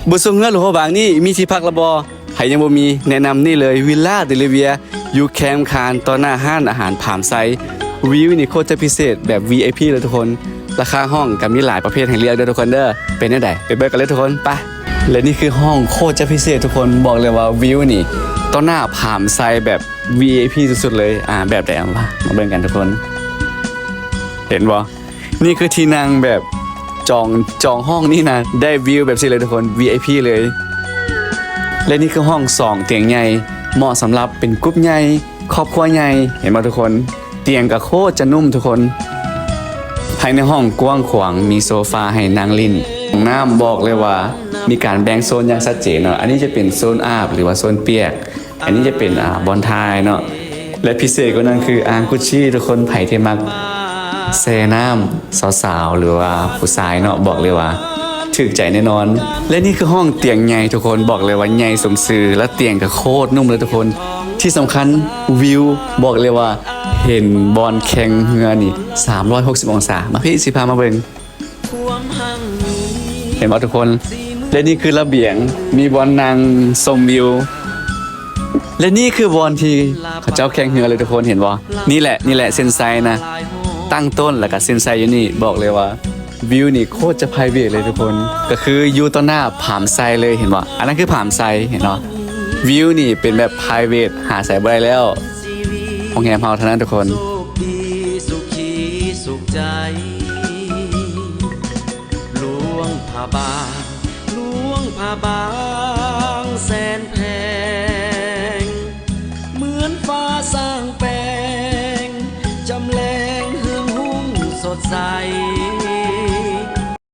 ບົດຊົງເຮືອຫຼວງພະບາງນີ້ມີທີ່ພັກລະບໍ່? ໃຜຍັງບໍ່ມີ ແນະນຳນີ້ເລີຍ ວິລລາເດລີເວຍ ຢູ່ແຄມຄານ ຕໍ່ໜ້າຮ້ານອາຫານຜາມໄຊ. ວິວນີ້ໂຄດຈະພິເສດແບບ ວີໄອພີ ເລີຍທຸກຄົນ. ລາຄາຫ້ອງກໍມີຫຼາຍປະເພດໃຫ້ເລືອກເດີທຸກຄົນເດີ. ເປັນແນວໃດ ໄປເບິ່ງກັນເລີຍທຸກຄົນ ໄປ. ແລະນີ້ຄືຫ້ອງໂຄດຈະພິເສດທຸກຄົນ ບອກເລີຍວ່າວິວນີ້ຕໍ່ໜ້າຜາມໄຊແບບ ວີໄອພີ ສຸດໆເລີຍ. ອ່າ ແບບໃດ ເອົາມາ ມາເບິ່ງກັນທຸກຄົນ ເຫັນບໍ່? ນີ້ຄືທີ່ນັ່ງແບບຈອງ ຈອງຫ້ອງນີ້ນະ ໄດ້ວິວແບບຊີ້ເລີຍທຸກຄົນ ວີໄອພີ ເລີຍ. ແລະນີ້ຄືຫ້ອງສອງຕຽງໃຫຍ່ ເໝາະສຳລັບເປັນກຸ່ມໃຫຍ່ ຄອບຄົວໃຫຍ່ ເຫັນບໍ່ທຸກຄົນ? ຕຽງກະໂຄດຈະນຸ້ມທຸກຄົນ. ພາຍໃນຫ້ອງກວ້າງຂວາງ ມີໂຊຟາໃຫ້ນັ່ງຫຼິ້ນ. ຫ້ອງນ້ຳບອກເລີຍວ່າມີການແບ່ງໂຊນຢ່າງຊັດເຈນເນາະ. ອັນນີ້ຈະເປັນໂຊນອາບ ຫຼືວ່າໂຊນປຽກ. ອັນນີ້ຈະເປັນ ອ່າ ບ່ອນຖ່າຍເນາະ ແລະພິເສດກວ່ານັ້ນຄືອ່າງກຸດຊີ. ທຸກຄົນໃຜທີ່ມັກແຊ່ນ້ຳ ສາວໆ ຫຼືວ່າຜູ້ຊາຍເນາະ ບອກເລີຍວ່າຖືກໃຈແນ່ນອນ. ແລະນີ້ຄືຫ້ອງຕຽງໃຫຍ່ທຸກຄົນ ບອກເລີຍວ່າໃຫຍ່ສົມຊື່ ແລະຕຽງກໍໂຄດນຸ້ມເລີຍທຸກຄົນ. ທີ່ສຳຄັນວິວ ບອກເລີຍວ່າເຫັນບ່ອນແຂ່ງເຮືອນີ້ ສາມຮ້ອຍຫົກສິບອົງສາ. ມາພີ້ ຊິພາມາເບິ່ງ ເຫັນບໍ່ທຸກຄົນ? ແລະນີ້ຄືລະບຽງ ມີບ່ອນນັ່ງຊົມວິວ. ແລະນີ້ຄືບ່ອນທີ່ເຂົາເຈົ້າແຂ່ງເຮືອເລີຍທຸກຄົນ ເຫັນບໍ່? ນີ້ແຫຼະ ນີ້ແຫຼະເສັ້ນໄຊນະ ຕັ້ງຕົ້ນແລ້ວກໍເສັ້ນໄຊຢູ່ນີ້. ບອກເລີຍວ່າວິວນີ້ໂຄດຈະໄພຣເວດເລີຍທຸກຄົນ ກໍຄືຢູ່ຕໍ່ໜ້າຜາມໄຊເລີຍ ເຫັນບໍ່? ອັນນັ້ນຄືຜາມໄຊ ເຫັນບໍ່? ວິວນີ້ເປັນແບບໄພຣເວດ ຫາໃສບໍ່ໄດ້ແລ້ວ ໂຮງແຮມເຮົາເທົ່ານັ້ນທຸກຄົນ. ໂຊກດີສຸຂີສຸກໃຈ ຫຼວງພະບາງ ຫຼວງພະບາ